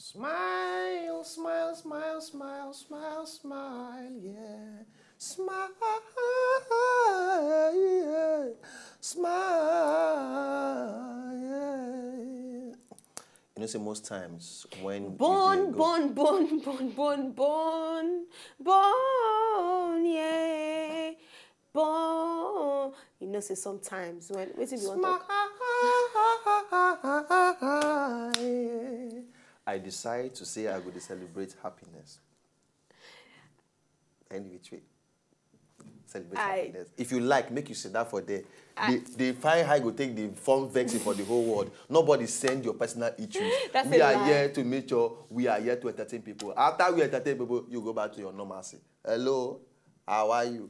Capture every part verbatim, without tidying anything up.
Smile, smile, smile, smile, smile, smile, yeah. Smile, yeah. Smile, yeah. You know, say most times when you dey Born, go- born, born, born, born, born, born, yeah. Born. You know, say sometimes when wetin be one Smile. talk. I decide to say I go dey celebrate happiness. Any which way. Celebrate I- happiness. If you like, make you sit down for there. The, the fine high go take the form vexing for the whole world. Nobody send your personal issues. That's We a are lie. here to make sure we are here to entertain people. After we entertain people, you go back to your normalcy. Hello, how are you?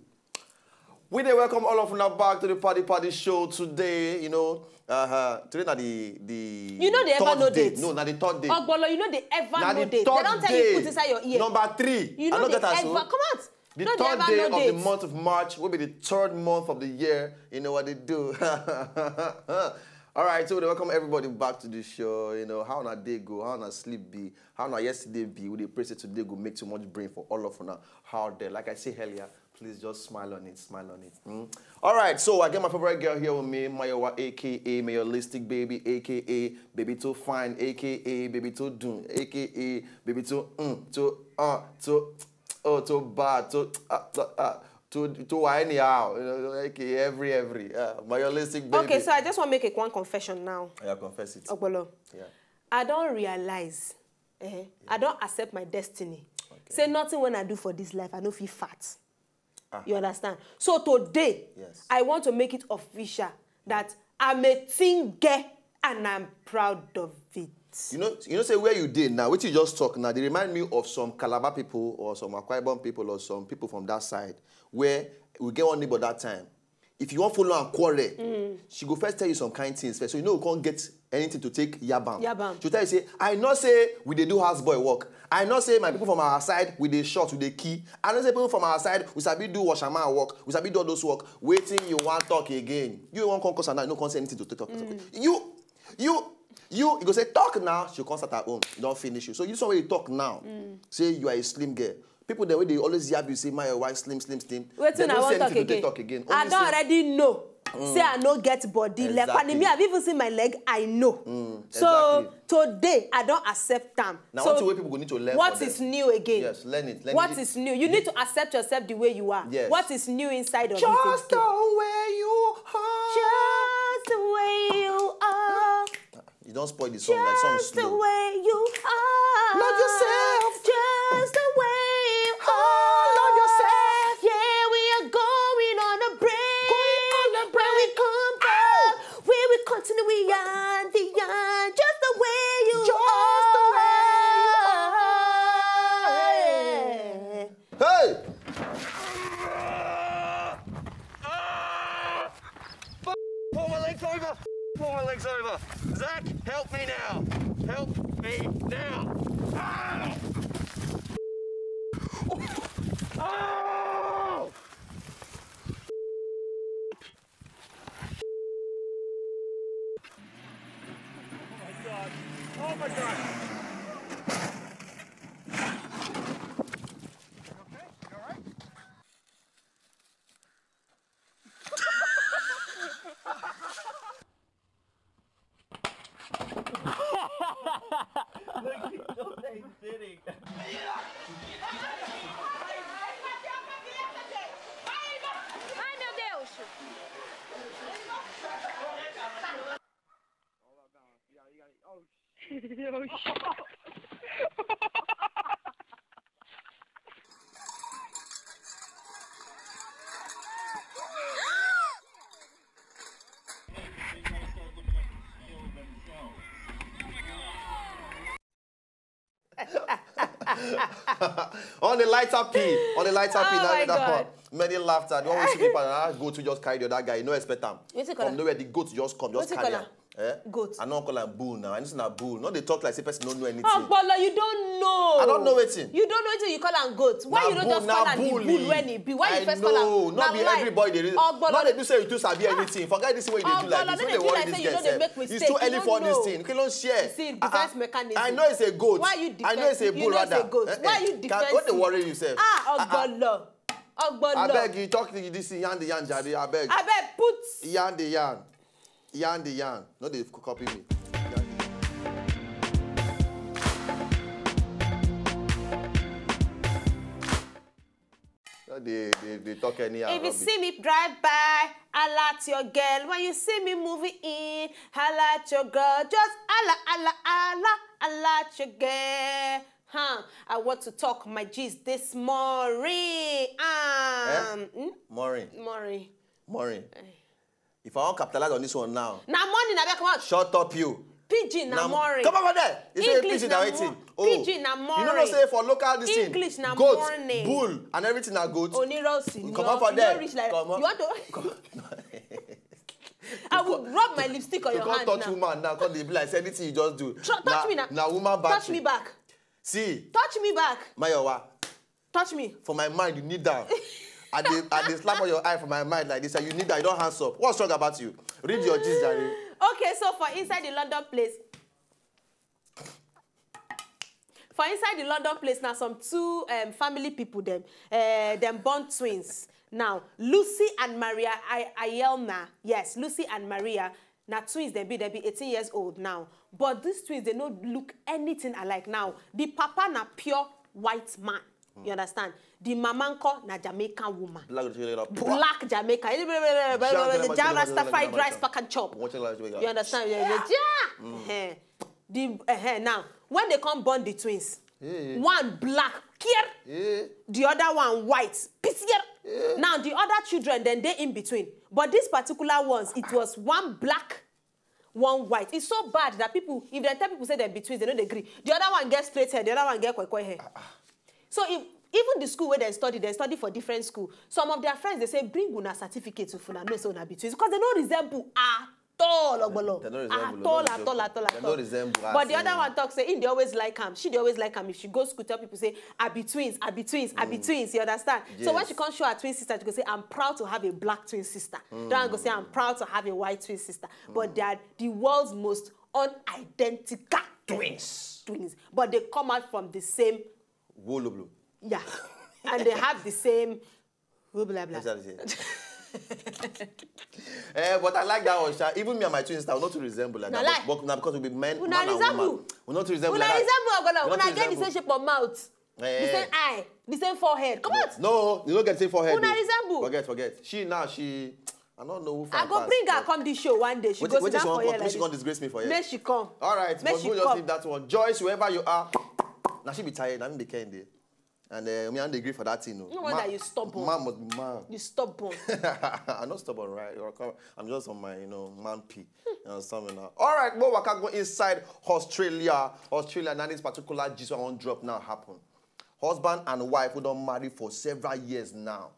We dey welcome all of una back to the Party Party Show today. You know, uh, today na the the You know they ever third know day. date. No, na the third day. Ogbolo, you know they ever Na know the date. They third don't tell day. You put inside your ear. Number three. You I know no they get as ever well. Come out. The No, they third ever day know of the date. Month of March will be the third month of the year. You know what they do. All right, so we dey welcome everybody back to the show. You know, how una day go, how una sleep be, how una yesterday be. We dey pray say today go make too much brain for all of una. How there, like I say earlier, please just smile on it, smile on it. Mm? All right, so I get my favorite girl here with me, Mayowa, A K A Mayolistic Baby, A K A Baby Too Fine, A K A Baby Too Dun, A K A Baby Too Mm, Too Uh, Too Oh, Too Bad, Too uh, uh, uh, Too Too Anyhow, you know, A K A every every. Uh, Mayolistic Baby. Okay, so I just want to make a one confession now. Yeah, confess it. Ogbolo, Yeah. I don't realize. Eh, I don't accept my destiny. Say nothing when I do for this life, I no fit fat. Ah. You understand? So today, Yes. I want to make it official that I'm a teen girl and I'm proud of it. You know, you know, say where you dey now, what you just talk now, they remind me of some Calabar people or some Akwa Ibom people or some people from that side where we get one neighbor that time. If you want follow and quarrel, she go first tell you some kind things first. So you know you can't get anything to take yabam. Yabam. She tell you say, I know say we dey do house boy work. I know say my people from our side, we dey shot, we dey key. I know say people from our side, we sabi do washerman work, we sabi do all those work. Waiting you want talk again. You want come cause and you no come say anything to talk. You, you, you, you go say talk now. She come start her own. You don't finish you. So you somewhere you talk now. Say you are a slim girl. People that way they always yab you say my wife slim, slim, slim. Wetin They I don't wan say talk anything to again? Talk again. I Only don say- already know say I no get body. Like Exactly. Panimi, I've even seen my leg. I know. So Exactly. Today, I don accept am. Now, So one thing wey people go need to learn what for them. Is new again? Yes, learn it. Learn What it. Is new? You need to accept yourself the way you are. Yes. What is new inside of Just you? the way you are. Just the way you are. You don't spoil the song. Like song Just the slow. Way you are. Love yourself. Just the way you Oh, are. love yourself. Yeah, we are going on a break. Going on a When we break. come back, we will continue beyond, beyond. Just the way you Just are. the way you are. Hey! Pull my legs over! Pull my legs over! Zach, help me now! Help me now! Ah! Oh! Oh my god! Oh my god! Ai, meu Deus! On the lighter P, on the lighter P, Oh now my that God. One. Many laughter. The one wey see me, ah, goat wey just carry the other guy. You no expect am. Wetin call am? From nowhere, the goat just come, just carry am. Eh? Goat. I no call am bull now. I know say na bull. No dey talk like say person no know anything. Ogbolo, you don't know. I don't know wetin. You don't know wetin you call am goat. Why you no just call am the bull when e be? Why you first call am? No be everybody dey. Ogbolo, no dey do say you too sabi anything. Forget this way you dey do like this. No dey worry this girl sef. It's too early for this thing. Kí ló ń ṣe? See, defense mechanism. I know it's a goat. Why you defense? I know it's a bull rather. Why you defense? What dey worry you sef? Ah, Ogbolo. Ogbolo. Abeg, you talk this thing, yarn the yarn, jare, abeg. Abeg, put. Yarn the yarn. Yarn the yarn. No dey copy me. Yarn the yarn. No dey, dey, dey talk anyhow. If you see me drive by, holla at your girl. When you see me moving in, holla at your girl. Just holla, holla, holla, holla at your girl. Huh? I want to talk my gist this morning. Um, hmm? Morning. Morning. Morning. If I wan capitalize on this one now. Na morning, abeg, come out. Shut up, you. Pidgin na morning. Come over there. You say English pidgin na wetin? Oh. Pidgin na morning. You no know say for local this thing, English na morning. Goat, bull, and everything na goat. Oniro senior. Comot for there. You no reach like, you want to. I will rub my lipstick on your hand now. You come touch woman now, come dey be like say anything you just do. Touch me now. Na woman battery. Touch me back. See. Touch me back. Mayowa. Touch me. For my mind, you kneel down. I dey, I dey slap on your eye for my mind like this, and you kneel down, you don hands up. What's wrong about you? Read your gist, jare. Okay, so for inside the London place, for inside the London place now, some two um, family people dem, uh, dem born twins. Now, Lucy and Maria I- Ielna, yes, Lucy and Maria, na twins dem be, dem be eighteen years old now. But these twins, they no look anything alike now. The papa na pure white man. You understand? The mama nko na Jamaican woman. Black Jamaican. Black Jamaican. Jah Rasta fried rice pack and chop. You understand? Yeah, yeah, yeah. Eh. The, eh, now, when they come born the twins, one black, kier, the other one white, pisier. Now, the other children, then they in between. But these particular ones, it was one black, one white. It's so bad that people, if they tell people say they're between, they no dey agree. The other one gets straight hair, the other one get kwekwe hair. So if, even the school where they study, they study for different school. Some of their friends, they say, "Bring una certificate if una know say una be twins," because they no resemble at all, Ogbolo. They no resemble, at all, at all, at all, at all. They no resemble. But the other one talk say, him dey always like am, she dey always like am. If she go school, tell people say, "I be twins, I be twins, I be twins." You understand? So when she come show her twin sister, she go say, "I'm proud to have a black twin sister." Then I go say, "I'm proud to have a white twin sister." But they are the world's most unidentical twins. Twins. But they come out from the same Woloblo. Yeah. And they have the same blah, blah, blah. Exactly. Eh, but I like that one, sha. Even me and my twin sister, we not to resemble like that. But, but now because we be men, man and woman, we not to resemble like that. Una resemble, Ogbolo. Una get the same shape of mouth. The same eye, the same forehead. Come out. No, you don't get the same forehead. Una resemble. Forget, forget. She now, she, I don't know who. I go bring her come this show one day. She go sit down for here like this. Make she come disgrace me for here. Make she come. All right, but we'll just leave that one. Joyce, wherever you are, now she be tired. I'm the candy. And uh, me and the agree for that thing. No wonder you stubborn. Man must be man. You stubborn. I'm not stubborn, right? I'm just on my, you know, man pee. You understand me now? All right, more waka go inside Australia. Australia, now this particular gist I wan drop now happen. Husband and wife who don marry for several years now,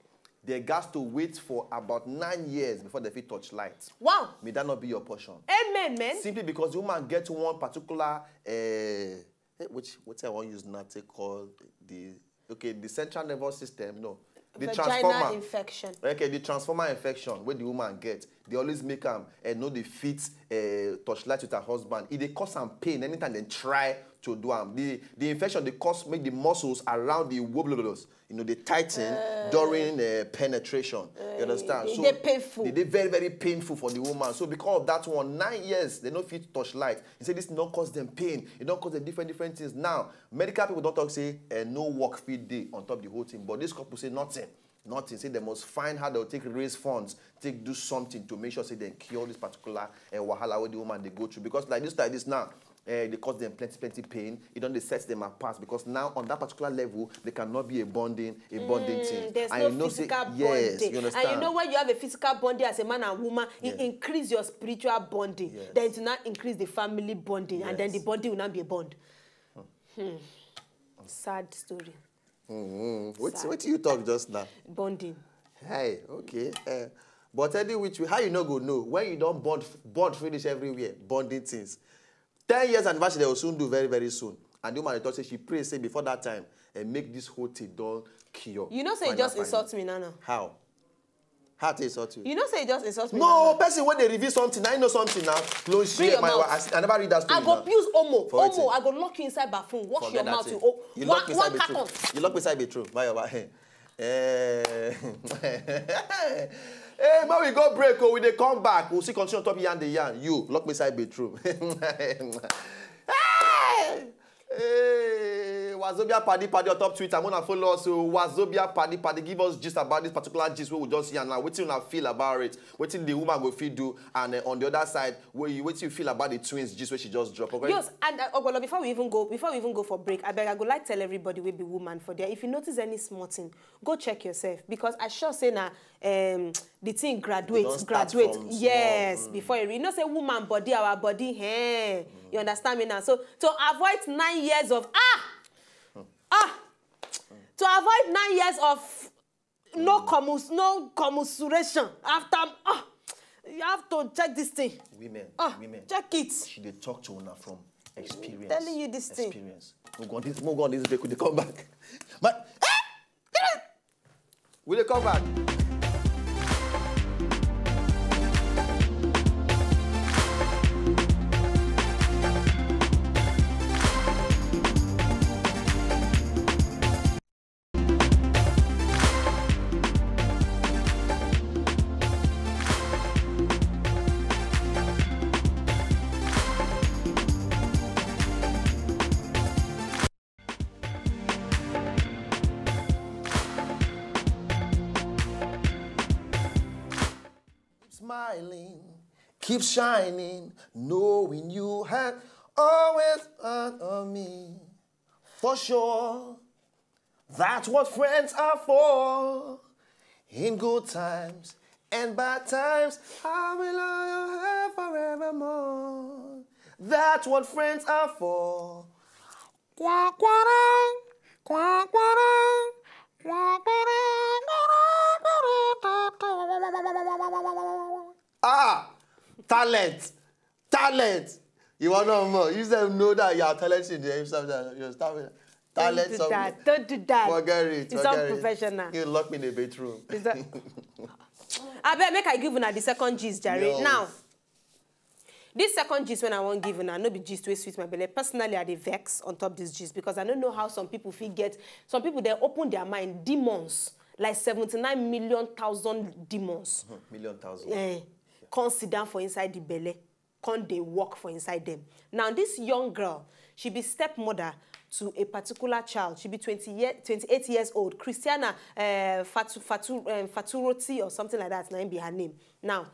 they got to wait for about nine years before they fit touch light. Wow. May that not be your portion. Amen, man. Simply because the woman get one particular, uh, which, what I wan use now to call the, okay, the central nervous system, no. The transformer. Infection. Okay, the transformer infection wey the woman get, they always make am, eh, no dey fit, eh, touch light with her husband. E dey cause am pain anytime dem try to do am. The, the infection dey cause make the muscles around the woblolos, you know, dey tighten during, eh, penetration. You understand? So e dey painful. E dey very, very painful for the woman. So because of that one, nine years, they no fit touch light. He say this no cause them pain. E don cause them different, different things. Now, medical people don talk say, eh, no work fit dey on top the whole thing. But this couple say nothing. Nothing. Say they must find how they'll take raise funds, take do something to make sure say they cure this particular, eh, wahala wey the woman dey go through. Because like this, like this now, eh, they cause them plenty, plenty pain. E don dey set them apart because now on that particular level, they cannot be a bonding, a bonding thing. There's no physical bonding. And you know when you have a physical bonding as a man and woman, it increase your spiritual bonding. Then it will now increase the family bonding, and then the bonding will now be a bond. Hmm. Sad story. Mm-hmm. What, what you talk just now? Bonding. Hey, okay. Eh, but any which way, how you no go know when you don bond, bond finish everywhere, bonding things? Ten years anniversary they will soon do very, very soon. And the woman dey talk say she pray say before that time, and make this whole thing don cure. You know say you just insult me now, now. How? How to insult you? You know say you just insult me now, now. No, person when they reveal something, I know something now. Don't share my wife. I, I never read that story. I go use omo. Omo, I go lock you inside bathroom, wash your mouth. You lock me inside bathroom. You lock me inside bathroom. My wife. Eh. Hey, when we go break, oh, we dey come back. We'll see continue on top yarn the yarn. You lock me inside bedroom. Hey! Hey, Wazobia Paddy Paddy on top Twitter. Wanna follow us? So Wazobia Paddy Paddy, give us gist about this particular gist wey we just hear now. Wetin una feel about it? Wetin the woman go fit do? And uh, on the other side, what you wetin you feel about the twins gist wey she just drop? Okay. Yes, and uh, Ogbolo, before we even go, before we even go for break, I beg, I go like tell everybody wey be woman for there. If you notice any small thing, go check yourself, because I sure say na um, the thing graduate, graduate. Yes, before you know say woman body, our body, hey, you understand me now? So to avoid nine years of ah, ah, to avoid nine years of no commus, no commiseration after ah, you have to check this thing. Women, ah, women, check it. She dey talk to una from experience. Telling you this thing. Experience. Move on this, move on this break. We dey come back. But eh, we dey come back. Smiling, keep shining, knowing you have always heart on me. For sure, that's what friends are for. In good times and bad times, I will love you forevermore. That's what friends are for. Ah, talent, talent. You want no more? You sef know that you are talented. You sef know that you are talented. Talent. Don't do that. Don't do that. Forget it. It's unprofessional. You lock me in the bedroom. Abeg, make I give una the second gist, jare. Now, this second gist wey I wan give una no be gist wey sweet my belle. Personally, I dey vex on top this gist because I no know how some people fit get, some people dey open their mind, demons, like seventy-nine million thousand demons. Million thousand. Eh, come sit down for inside the belle, come dey work for inside them. Now, this young girl, she be stepmother to a particular child. She be twenty year, twenty-eight years old, Christiana, eh, Fatu, Fatu, eh, Faturoti or something like that, na im be her name. Now,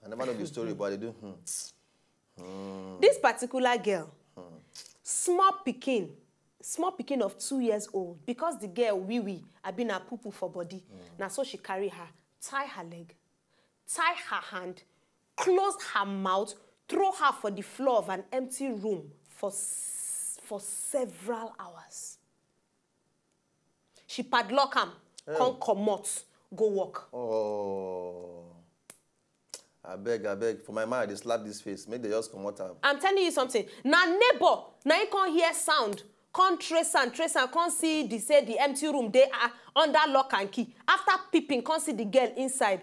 I never know the story, but I do. Hmm. This particular girl, small pikin, small pikin of two years old, because the girl wee wee, abi na poo poo for body, na so she carry her, tie her leg, tie her hand, close her mouth, throw her for the floor of an empty room for s-, for several hours. She padlock am, come comot, go work. Oh. Abeg, abeg, for my mind, I dey slap this face. Make they just comot am. I'm telling you something. Na neighbor, na him come hear sound, come trace am, trace am, come see the, say the empty room dey, ah, under lock and key. After peeping, come see the girl inside.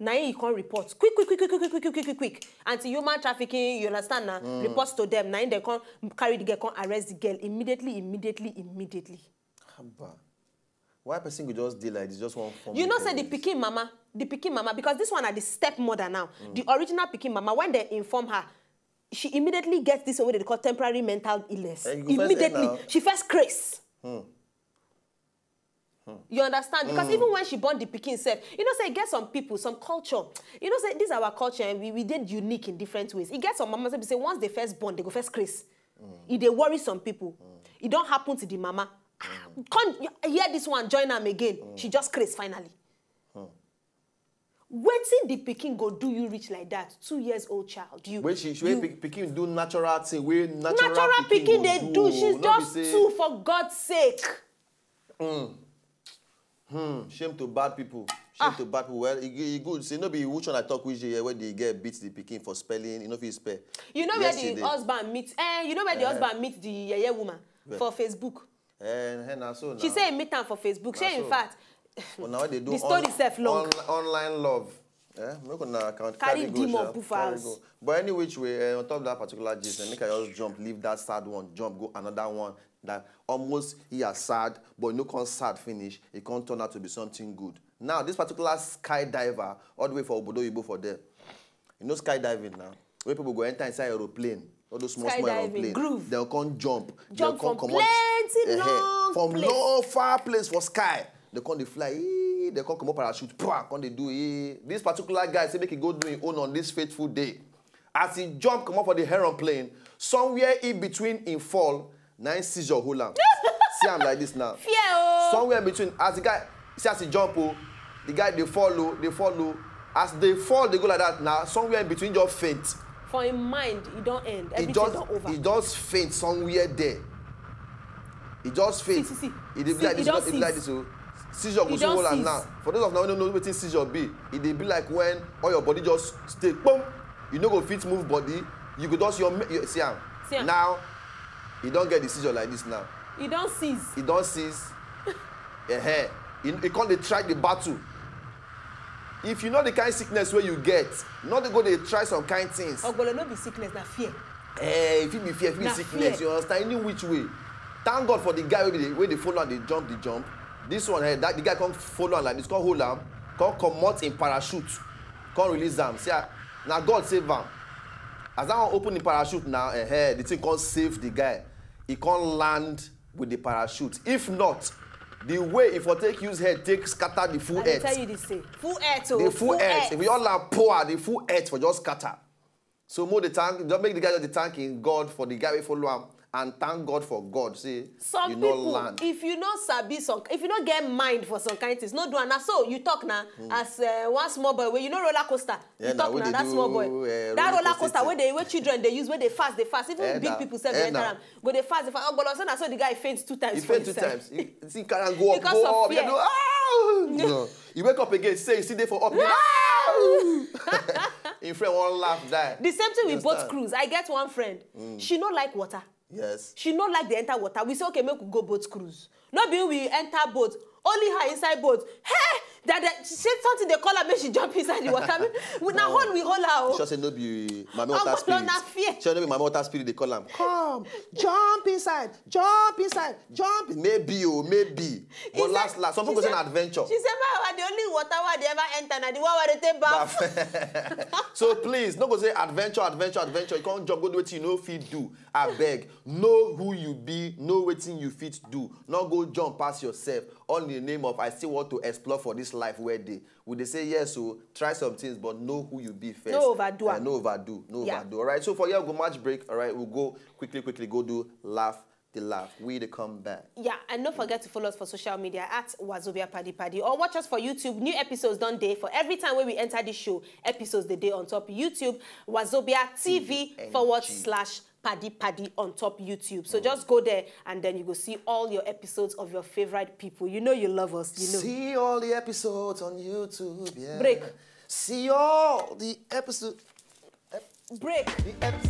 Na him he come report. Quick, quick, quick, quick, quick, quick, quick, quick, quick. Anti-human trafficking, you understand na? Report to them. Na him they come carry the girl, come arrest the girl immediately, immediately, immediately. Haba. Why person go just dey like this, just wan form? You know, say the pikin mama, the pikin mama, because this one na the stepmother now. The original pikin mama, when they inform her, she immediately gets this, what they call temporary mental illness. Eh, you go first end now. Immediately, she first craze. You understand? Because even when she born the pikin sef, you know say e get some people, some culture. You know say this our culture, eh, we, we dey unique in different ways. E get some mamas wey be say once they first born, they go first craze. E dey worry some people. E don happen to the mama. Ah, come hear this one, join am again. She just craze finally. Wetin the pikin go do you reach like that? Two years old child. You, when she, she you, pikin do natural thing, wey natural pikin dey do. She's just two, for God's sake. Hmm, shame to bad people. Shame to bad people. Well, e, e good. See, no be which one I talk which day where the girl beat the pikin for spelling. You know, if you spell. You know where the husband meet. Eh, you know where the husband meet the yeye woman for Facebook. Eh, na so now. She say he meet am for Facebook. Say in fact, Well, now they do the story self long. Online love. Eh, make una account Carry demon put for house. But any which way, eh, on top of that particular gist, eh, make I just jump, leave that sad one, jump, go another one that almost he is sad, but no come sad finish. It can't turn out to be something good. Now, this particular skydiver, all the way for Obodo Oyibo for there. You know skydiving now? Where people go enter inside aeroplane, all those small, small Skydiving, aeroplane. Groove. They'll come jump. Jump They'll come from comot, plenty eh, eh, long from place. Long far place for sky. They come dey fly. Ee, they come comot parachute. Pwah, come dey do. Ee. This particular guy say make he go do his own on this fateful day. As he jump comot for the aeroplane, somewhere in between him fall, na him seizure hold am. See am like this now. Fear o. Somewhere in between, as the guy, see as he jump o, the guy dey fall o, dey fall o. As they fall, they go like that now. Somewhere in between, just faint. For him mind, e don end. He Everything just, don over. He just faint somewhere there. He just faint. See, see, see. He dey be See, like he this, don he dey be like seize. This o. Seizure go He soon don hold am seize. Now. For those of una wey no know wetin seizure be, e dey be like when all your body just stay, boom. You no go fit move body. You go just your, your see am. See am. Now, he don get the seizure like this now. E don seize. He don seize. Eh, he, he come dey try the battle. If you know the kind sickness wey you get, no dey go dey try some kind things. Ogbolo no be sickness, na fear. Eh, if it be fear, if it be Na sickness, fear. You understand? Any which way. Thank God for the guy wey dey, wey dey follow am, dey jump, dey jump. This one, eh, that the guy come follow am like this, come hold am, come comot him parachute, come release am. See, ah, na God save am. As that one open him parachute now, eh, eh, the thing come save the guy. He come land with the parachute. If not, the way if I take use head, take scatter the full I dey earth. Tell you this thing. Full earth o. The full Full earth. Earth. If we all land poor, the full earth for just scatter. So more the thank, just make the guy just dey thank him God for the guy wey follow am, and thank God for God. Say Some you no people, land. If you no sabi some, if you no get mind for some kind things, no do am. Na so you talk na as uh, one small boy wey you know roller coaster. Yeah, You na talk we na dey that do, small boy. eh, That roller roller coaster coaster wey dey wey children dey use, wey dey fast, dey fast. Even Eh, big na. People sef Eh, dey enter na. Am. Go dey fast, dey fast. Ogbolo say na so the guy faint two times He for faint two himself. Times. He, he see carry am go up, Because go of up. He Fear. do, ah! No. He wake up again, say he still dey for up. He, ah! Him friend wan laugh die. The same thing You with boat understand? Cruise. I get one friend. She no like water. Yes. She no like dey enter water. We say okay, make we go boat cruise. No be we enter boat, only her inside boat. Hey, that, that she say something dey call her make she jump inside the water. We, na hold we hold her You o. Sure say no be Mami Omo, Water Spirit. Na fear. Sure no be Mami Water Spirit dey call am. Come, jump inside, jump inside, jump. Maybe o, maybe. But He last, say- last, some she people say say- na adventure. She say my the only water wey I dey ever enter na the one wey I dey take bath. So please, no go say adventure, adventure, adventure. You can't jump, go do what you know fit do. I beg, know who you be, know wetin you fit do. Not go jump past yourself. All in the name of I still want to explore for this life where day. Would they say yes? So try some things, but know who you be first. No overdo am. Uh, no overdo, no Yeah. Overdo. All right. So for here, we go match break. All right, we'll go quickly, quickly go do laugh the laugh. We the come back. Yeah, and don't forget to follow us for social media at Wazobia Paddy Paddy, or watch us for YouTube. New episodes don dey for every time wey we enter this show. Episodes dey dey on top YouTube, Wazobia T V forward slash Paddy Paddy on top YouTube. So just go there and then you go see all your episodes of your favorite people. You know you love us, you know. See all the episodes on YouTube. Yeah. Break. See all the episodes. Break. The episodes.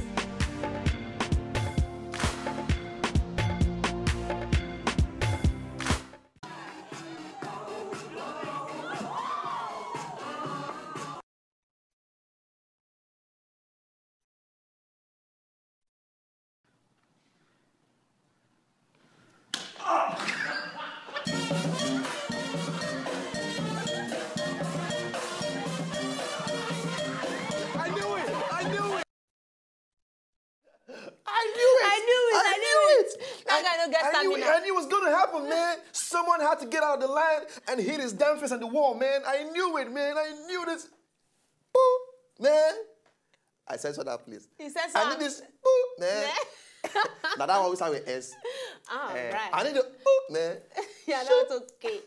I knew it. I knew it. I knew it. I knew it. I knew it. That guy no get I knew, stamina. I knew it was gonna happen, man. Someone had to get out of the line and hit his damn face on the wall, man. I knew it, man. I knew this. Boop, man. I said so that place. He said I so. Need this. Boop, man. Now that one we start with S. All Eh, right. I need a boop, man. Yeah, that's okay.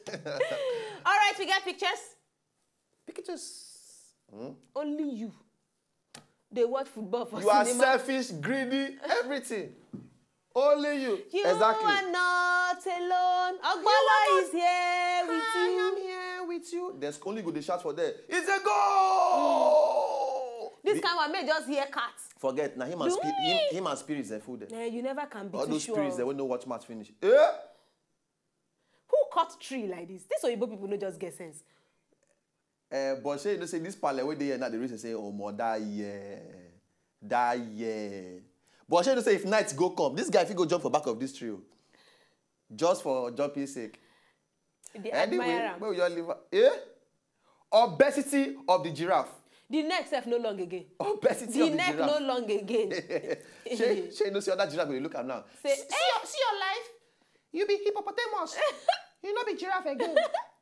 All right, we get pictures. Pictures. Only you. They watch football for You are cinema. Selfish, greedy, everything. Only you. You Exactly. are not alone. Ogbolo is here with I am you. Here with you. There's only go dey shout for there. It's a goal. This kind one may just hear cat. Forget now. Him and Do spirit. we? Him, him and spirits they fool there. Eh, you never can be All too those sure. Spirits they will know watch match finish. Eh? Who cut tree like this? This Oyibo people no just get sense. Uh, but shey you know say this pale wey dey here now dey reason say omo that year, that year. But shey you know say if night go come, this guy fit go jump for back of this tree o, just for jumping sake. They Anyway, admire am. Where we just leave am? Eh? Obesity of the giraffe. The neck sef no long again. Obesity The of the neck giraffe. No long again. Shey shey you know say other giraffe go dey look am now. Say, See your, see your life. You be hippopotamus. You no be giraffe again.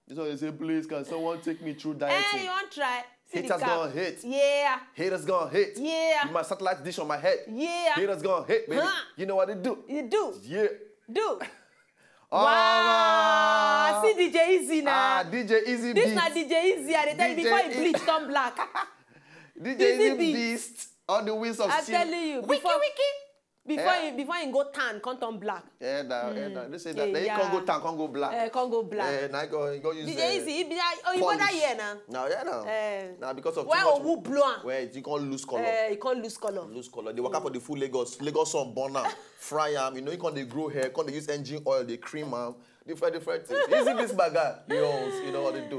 This one dey say, please, can someone take me through Eh, dieting? You wan try? See the Haters cap. Gonna hate. Yeah. Haters gonna hate. Yeah. With my satellite dish on my head. Yeah. Haters gonna hate, baby. Huh. You know what to do. You do. Yeah. Do. Oh, Wow. See D J Easy now. Ah, D J Easy This Beat. Na D J Easy. I dey tell you D J before he Easy. Bleach turn black. D J Easy Easy Beat. Beast on the wings of I steel. Tell you Wiki before, wiki. Before Eh? He before he go tan, come turn black. Yeah, now, yeah, now. They say Yeah, that. Then he yeah. Can't go tan, can't go black. Eh, come go black. Eh, now he go, he go use D J eh, Easy, he be that oh, you polish. That year now. Now, yeah, now. Eh. Now because of Where too much Owu blow am? Where you can't lose color. Eh, he can't lose color. Lose color. They waka for the full Lagos. Lagos sun burn am, fry am. You know, you can't they grow hair, can't they use engine oil, they cream am. Different, different things. Easy this bag, ah. You know, you know what they do.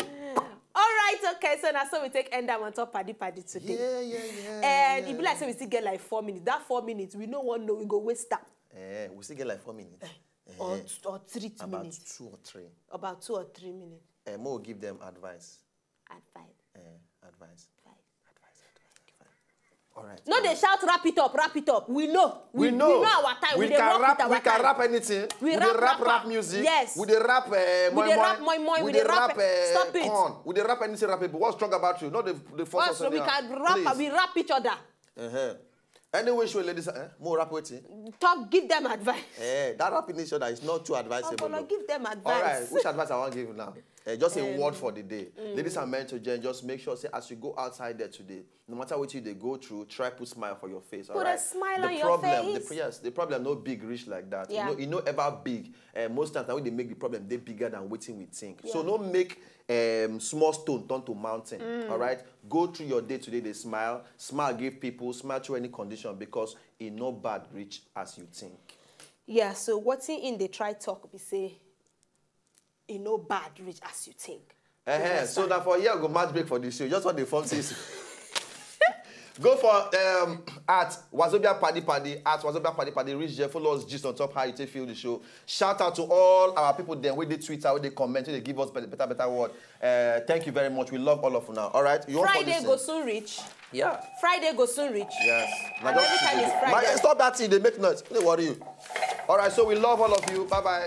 All right, okay. So now so we take end am on top paddy paddy today. Yeah, yeah, yeah. And yeah. It be like say we still get like four minutes. That four minutes, we no one know we go waste that. Eh, we still get like four minutes. Or, Eh, or three, three about minutes. Two or three. About two or three minutes. Eh, Mo give them advice. Advice. Eh, advice. Advice. Advice, advice, advice. All right. No, they shout, wrap it up, wrap it up. We know. We We, know. We know our time. We, We, dey can wrap rap. With our We can time. rap anything. We We, rap dey rap rapper. Rap music. Yes. We dey rap. Uh, We dey rap moi moi. We dey rap, eh, Uh, stop it. Corn. We dey rap anything rappable. What's strong about you? Not the the first Also, we anyhow. Can rap. Please. We rap each other. Uh-huh. Anyway, show ladies. Eh? More rap waiting. Talk. Give them advice. Eh, that rapping each other is not too advisable. Ogbolo, Though. Give them advice. All right. Which advice I want to give now? Eh, just a word for the day. Ladies and men to Jen, just make sure say as you go outside there today, no matter what you they go through, try put smile for your face. All Put a right? smile the on your problem, face. The, yes, the problem no big reach like that. Yeah. You know, it no ever big. Uh, most times, now they make the problem they bigger than waiting we think. So Yeah. No make um, small stone turn to mountain. All right, go through your day today. They smile, smile, give people, smile through any condition because it no bad reach as you think. Yeah. So what in they try talk be say, it no bad reach as you think. Uh-huh. So now for here, go match break for this show. Just what the form says. Go for um, at Wazobia Paddy Paddy, at Wazobia Paddy Paddy. Reach there, follow us just on top how you take feel the show. Shout out to all our people then with the Twitter, with the comment, with they give us better, better, better word. Uh, thank you very much. We love all of you now. All right, you want Friday go soon reach. Yeah. Friday go soon reach. Yes. And every time it's Friday. My, stop that thing. They make noise. Don't worry you. All right. So we love all of you. Bye bye.